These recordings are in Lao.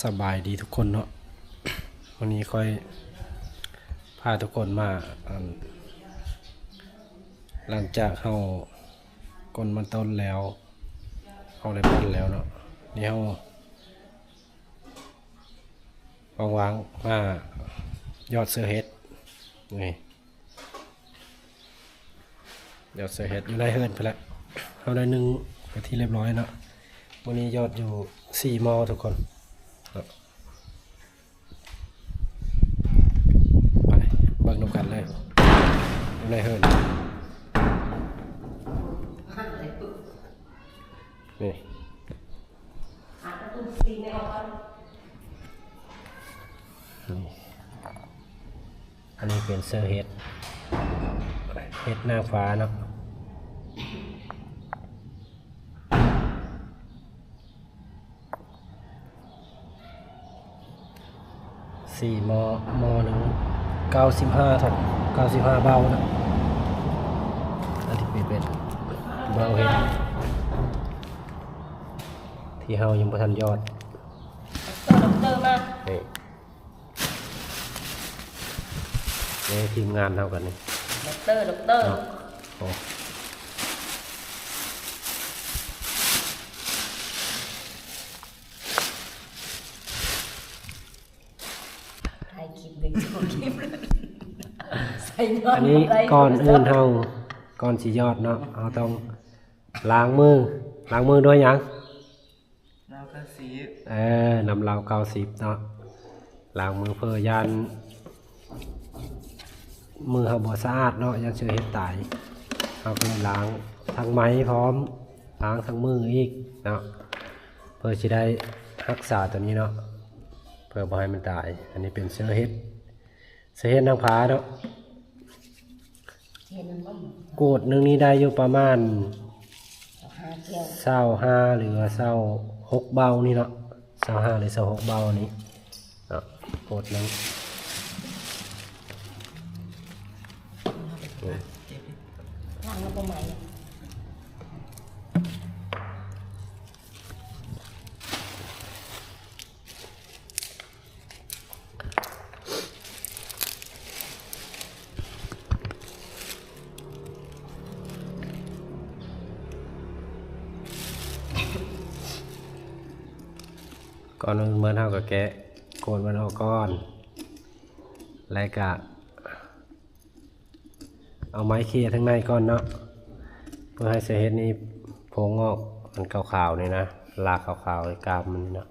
ສະບາຍດີທຸກຄົນເນາະ, ວັນນີ້ຂ້ອຍພາທຸກຄົນມາ ອັນ ຫຼັງຈາກເຮົາກົ້ນມັນຕົ້ນແລ້ວ ເຮົາໄດ້ປັ້ນແລ້ວເນາະ, ນີ້ເຮົາວ່າງໆ ມາຢອດເຊື້ອເຫັດ ນີ້. ຢອດໃສ່ເຫັດຢູ່ໃນເຮືອນພຸ້ນແຫຼະ. ເຮົາໄດ້ໜຶ້ງເປັນທີ່ຮຽບຮ້ອຍເນາະ. ມື້ນີ້ຢອດຢູ່ສີ່ໝໍ້ທຸກຄົນເນາະ. ໄປເບິ່ງນຳກັນເລີຍ ຢູ່ໃນເຮືອນ. ນີ້ ນີ້ ອັນນີ້ເປັນເຊື້ອເຫັດ ເຫັດນາງຟ້າເນາະ. ສີ່ໝໍ້ ໝໍ້ໜຶ່ງເກົ້າສິບຫ້າເທົ່າ ເກົ້າສິບຫ້າເບົ້າເນາະ. ອັນນີ້ເປັນເບົ້າເຫັດ ທີ່ເຮົາຍັງບໍ່ທັນຢອດ. ດັອກເຕີ ດັອກເຕີມາ. ນີ້ ນີ້ທີມງານເຮົາກັນນີ້ ດັອກເຕີ ດັອກເຕີເນາະ. ໂອ້ ຖ່າຍຄລິບເບິ່ງ ສອງຄລິບ ໃສ່ນອນ ອັນນີ້ ບໍ່ໄດ້ ກ່ອນອື່ນເຮົາ ກ່ອນຊິຢອດເນາະ ເຮົາຕ້ອງລ້າງມື. ລ້າງມືດ້ວຍຫຍັງ? ເຫຼົ້າເກົ້າສິບ ເອີ ນ້ຳເຫຼົ້າເກົ້າສິບເນາະ. ລ້າງມືເພື່ອຢ້ານມືເຮົາບໍ່ສະອາດເນາະ ຢ້ານເຊື້ອເຫັດຕາຍ. ເຮົາກໍເລີຍລ້າງທັງໄມ້ພ້ອມ ລ້າງທັງມືອີກເນາະ ເພື່ອຊິໄດ້ຮັກສາຕົວນີ້ເນາະ ເພື່ອບໍ່ໃຫ້ມັນຕາຍ. ອັນນີ້ເປັນເຊື້ອເຫັດ ເຊື້ອເຫັດນາງຟ້າເນາະ. ເຫັດນຳບໍ່? ໂກດໜຶ່ງນີ້ໄດ້ຢູ່ປະມານ ຊາວຫ້າ ຫຼືວ່າຊາວຫົກເບົ້ານີ້ເນາະ. ຊາວຫ້າ ຫຼືຊາວຫົກເບົ້ານີ້ເນາະ ໂກດໜຶ່ງ. ລ້າງແລ້ວບໍ່ໄໝ້. ກ່ອນອື່ນໝົດເຮົາກໍແກະໂກດມັນອອກກ່ອນ ແລ້ວກະ ເອົາໄມ້ເຄຍທາງໃນກ່ອນເນາະ ເພື່ອໃຫ້ເຊື້ອເຫັດນີ້ໂພງອອກ ອັນຂາວໆນີ້ນະ ລາກຂາວໆ ກາບມັນນີ້ເນາະ.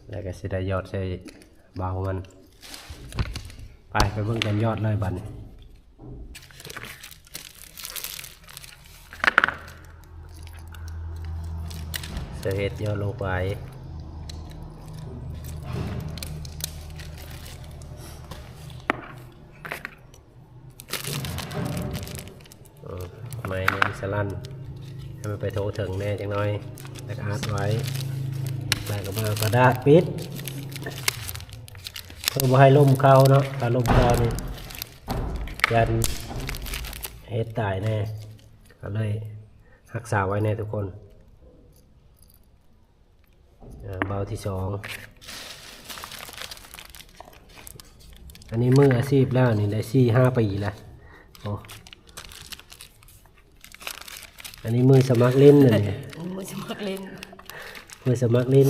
ແລ້ວກໍຊິໄດ້ຢອດໃສ່ເບົ້າມັນ. ໄປ ໄປເບິ່ງຕອນຢອດເລີຍບັດນີ້. ເສືອເຫັດຫຍໍ້ລົງໄປ ເອີ ໄມ້ນີ້ສະຫຼັ່ນໃຫ້ມັນໄປໂທເຖິງແດ່ຈັກໜ້ອຍ ແລ້ວກໍອັດໄວ້ ແລ້ວກໍມາເອົາກະດາດປິດ ເພື່ອບໍ່ໃຫ້ລົມເຂົ້າເນາະ. ຖ້າລົມເຂົ້ານີ້ ຢ້ານເຫັດຕາຍແດ່ ກໍເລີຍຮັກສາໄວ້ແດ່ທຸກຄົນ. ເອີ ເບົ້າທີສອງ ອັນນີ້ມືອາຊີບແລ້ວ ນີ້ໄດ້ສີ່ຫ້າປີແລ້ວ. ໂອ້ ອັນນີ້ມືສະໝັກຫຼິ້ນ ອັນນີ້ມືສະໝັກຫຼິ້ນ ມືສະໝັກຫຼິ້ນ.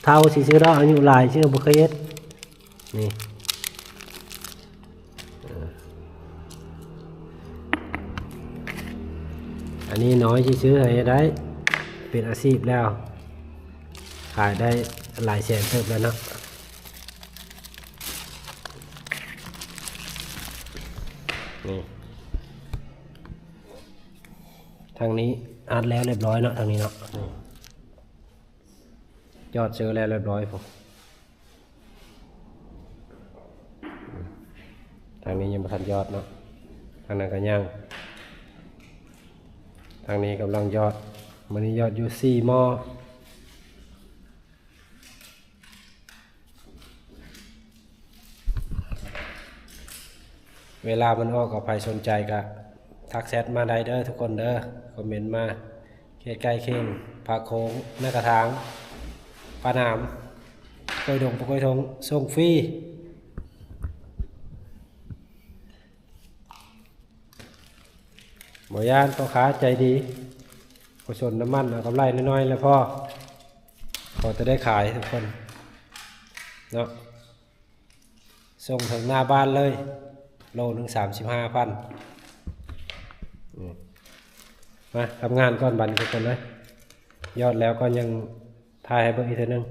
ເຖົ້າຊື່ໆດອກ ອາຍຸຫຼາຍຊື່ບໍ່ເຄີຍເຮັດ. ນີ້ ເອີ ອັນນີ້ນ້ອຍຊື່ໆ ໃຫ້ໄດ້ເປັນອາຊີບແລ້ວ ຂາຍໄດ້ຫຼາຍແສນເຕີບແລ້ວເນາະ. ນີ້ ທາງນີ້ອັດແລ້ວລຽບຮ້ອຍເນາະ ທາງນີ້ເນາະ. ນີ້ ຢອດເຊີແລ້ວລຽບຮ້ອຍພຸ້ນ. ທາງນີ້ຍັງບໍ່ທັນຢອດເນາະ ທາງນັ້ນກໍຍັງ. ທາງນີ້ກຳລັງຢອດ ມື້ນີ້ຢອດຢູ່ສີ່ໝໍ້. ເວລາມັນອອກ ກໍໃຜສົນໃຈກໍທັກແຊັດມາໄດ້ເດີທຸກຄົນເດີ ຄອມເມັນມາ. ເຂດໃກ້ຄຽງ ພາກໂຄ້ງ ນາກະຖາງ. ປາໜາມ ກ້ວຍດົງ ປາກ້ວຍທົ່ງ ສົ່ງຟຣີ. ບໍ່ຢ້ານ, ພໍ່ຄ້າໃຈດີ, ບໍ່ສົນນ້ຳມັນ, ເອົາກຳໄລນ້ອຍໆແລ້ວພໍ, ພໍແຕ່ໄດ້ຂາຍທຸກຄົນເນາະ. ສົ່ງເຖິງໜ້າບ້ານເລີຍ, ໂລໜຶ່ງສາມສິບຫ້າພັນ. ອືມ ມາທຳງານກ່ອນບັດນີ້ທຸກຄົນເອີຍ, ຍອດແລ້ວກໍຍັງຖ່າຍໃຫ້ເບິ່ງອີກເທື່ອໜຶ່ງ.